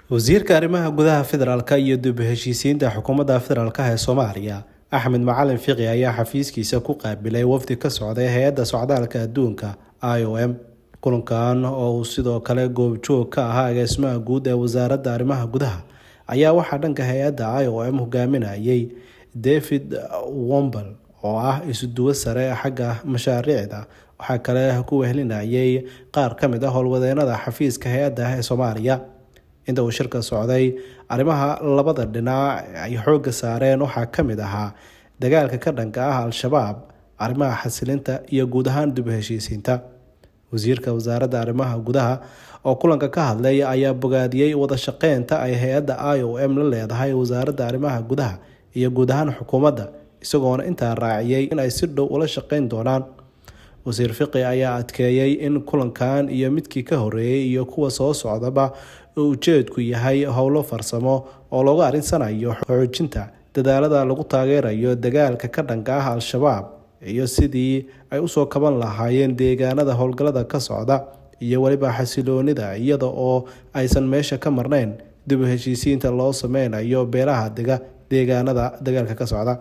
Wasiirka Arrimaha Gudaha Federaalka iyo dib u heshiisiinta Xukuumadda Federaalka ee Soomaaliya, Axmed Macalin Fiqi, ayaa xafiiskiisa ku qaabilay wafdi ka socday Hay'adda Socdaalka Adduunka IOM. Kulankan oo uu sidoo kale goobjoog ka ahaa agaasimaha guud ee Wasaaradda Arrimaha Gudaha ayaa waxaa dhanka hay'adda IOM hogaaminayay David Wombel oo ah isuduwe sare xagga mashaariicda. Waxaa kale ku wehelinayay qaar ka mid ah howlwadeenada xafiiska hay'adda ee Soomaaliya. Inta uu shirka socday, arrimaha labada dhinac ay xoogga saareen waxaa ka mid ahaa dagaalka ka dhanka ah Al-Shabaab, arrimaha xasilinta iyo guud ahaan dib u heshiisiinta. Wasiirka Wasaaradda Arrimaha Gudaha oo kulanka ka hadlay ayaa bogaadiyey wada shaqeynta ay hay'adda IOM la leedahay Wasaaradda Arrimaha Gudaha iyo guud ahaan xukuumadda, isagoona intaa raaciyay in ay si dhow ula shaqeyn doonaan. Wasiir Fiqi ayaa adkeeyay in kulankan iyo midkii ka horreeyay iyo kuwa soo socdaba uu ujeedku yahay howlo farsamo oo looga arrinsanayo xoojinta dadaalada lagu taageerayo dagaalka ka dhanka ah Al-Shabaab iyo sidii ay usoo kaban lahaayeen deegaanada howlgallada ka socda iyo weliba xasiloonida, iyada oo aysan meesha ka marnayn dib u heshiisiinta loo sameynayo beelaha dega deegaanada dagaalka ka socda.